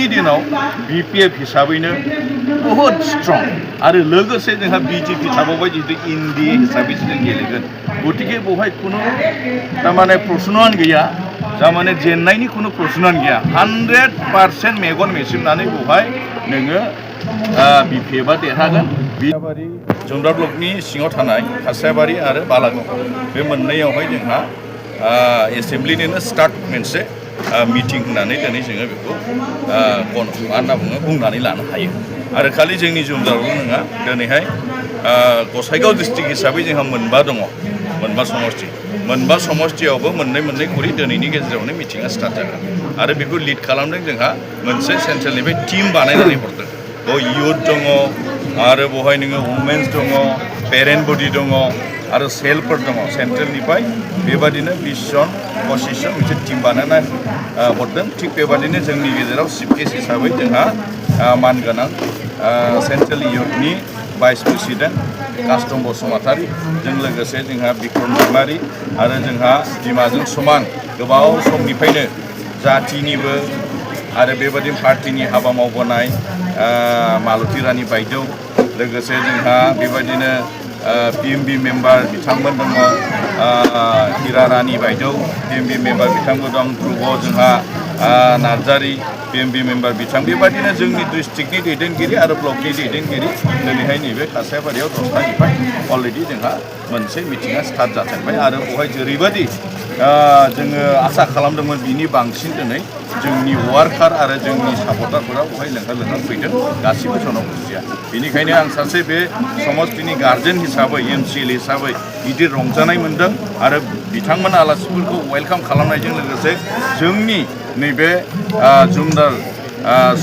दिनैनि दिनाव BPF हिसाबैनो बहुत स्ट्रं आरो लोगोसे जोंहा BJP थाबावबाय जिहेतु NDA हिसाबैसो जों गेलेगोन गतिके बेवहाय खुनु तारमाने प्रश्नआनो गैया जामाने जेननायनि खुनु प्रश्नआनो गैया 100% मेगन मेसिबनानै बेवहाय नोङो BPFआ देरहागोन। बियाबारि जुमब्रा ब्लकनि सिङाव थानाय खासियाबारि आरो बालागाव बे मोननैयावहाय जोंहा एसेम्ब्लिनिनो स्टार्ट मोनसे मिटिं होननानै दिनै जोङो बेखौ मा होनना बुङो बुंनानै लानो हायो आरो खालि जोंनि जुमब्रायावल' नङा दिनैहाय गसाइगाव डिस्ट्रिक्ट हिसाबै जोंहा मोनबा दङ मोनबा समष्टि मोनबा समष्टियावबो मोननै खरि दिनैनि गेजेरावनो मिटिङा स्टार्ट जागोन आरो बेखौ लिड खालामदों जोंहा मोनसे सेन्ट्रेलनिफ्राय टीम बानायनानै हरदों बेयाव इयुथ दङ आरो बेवहाय नोङो वुमेन्स दङ पेरेन्ट बडि दङ आरो सेलफोर दङ सेन्ट्रेलनिफ्राय बेबादिनो 20 जन 25 जन मोनसे टीम बानायना हरदों थिग बेबादिनो जोंनि गेजेराव चिफ गेस्ट हिसाबै जोंहा मानगोनां सेन्ट्रेल इयुथनि भाइस प्रेसिडेन्ट कास्टम बसुमतारी जों लोगोसे जोंहा बिक्रम दैमारि आरो जोंहा बिमाजों समान गोबाव समनिफ्रायनो जातिनिबो आरो बेबादिनो पार्टिनि हाबा मावबोनाय मालती रानी बायदेव लोगोसे जोंहा बेबादिनो PMB मेम्बार बिथांमोन दङ हिरा रानी बायदेव PMB मेम्बार बिथांबो दं ध्रुव जोंहा नार्जारी PMB मेम्बार बिथां बेबादिनो जोंनि डिस्ट्रिक्टनि दैदेनगिरि आरो ब्लकनि दैदेनगिरि दिनैहाय नैबे खासियाबारियाव 10टानिफ्राय अलरेडि जोंहा मोनसे मिटिङा स्टार्ट जाथारबाय आरो बेवहाय जेरैबायदि जोङो आसा खालामदोंमोन बिनि बांसिन दिनै जोंनि वार्कार आरो जोंनि सापर्टारफोरा बेवहाय लेंहर फैदों गासिबो जन'गोष्ठिया बेनिखायनो आं सासे बे समष्टिनि गार्जेन हिसाबै MCL हिसाबै गिदिर रंजानाय मोनदों आरो बिथांमोन आलासिफोरखौ वेलकाम खालामनायजों लोगोसे जोंनि नैबे जुमदार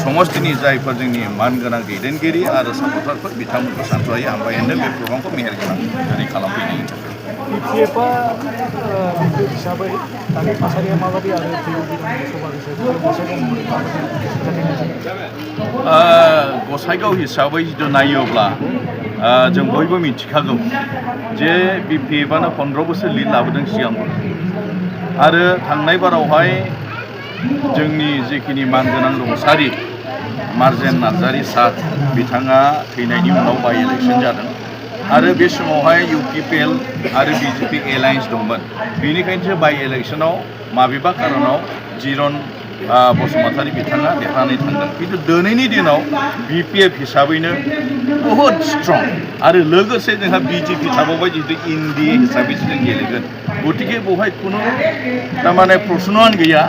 समष्टिनि जायफोर जोंनि मानगोनां दैदेनगिरि आरो सापर्टारफोर बिथांमोनखौ सानथ्र'हायै हामबाय होनो बे प्रग्रामखौ मेहेरगोनां दिनै खालामफैनायनि थाखाय BPFआ हिसाबै दानि थासारिया माबायदि आरो गसाइगाव हिसाबै जुदि नायोब्ला जों बयबो मिथिखागौ जे BPFआनो 15 बोसोर लिड लाबोदों सिगांबो आरो थांनाय बारावहाय जोंनि जिखिनि मानगोनां रुंसारि मार्जेन नार्जारी सार बिथाङा थैनायनि उनाव बाइ इलेक्सन जादों आरो बे समावहाय UPPL आरो BJP एलायन्स दंमोन बेनिखायनो बाइ इलेक्सनाव माबेबा कारनाव जिरन बसुमतारी बिथाङा देरहानानै थांदों खिन्थु दिनैनि दिनाव BPF हिसाबैनो बहुत स्ट्रं आरो लोगोसे जोंहा BJP थाबावबाय जिहेतु NDA हिसाबैसो जों गेलेगोन गतिके बेवहाय खुनु तारमाने प्रश्नआनो गैया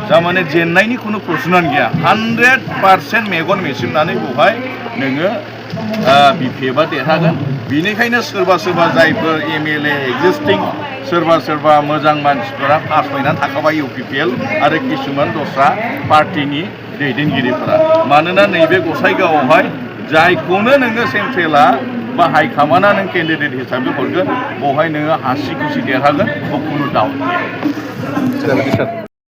जामाने जेननायनि खुनु प्रश्नआनो गैया 100% मेगन मेसिबनानै बेवहाय नोङो BPFआ देरहागोन बेनिखायनो सोरबा जायफोर MLA एक्जिस्टिं सोरबा मोजां मानसिफोरा पास फैनानै थाखाबाय UPPL आरो किसुमान दस्रा पार्टिनि दैदेनगिरिफोरा मानोना नैबे गसाइगावआवहाय जायखौनो नोङो सेन्ट्रेला बा हाइकामान्डआ नों केन्डिडेट हिसाबै हरगोन बेवहाय नोङो हासि खुसि देरहागोन खुनु डाउट गैया।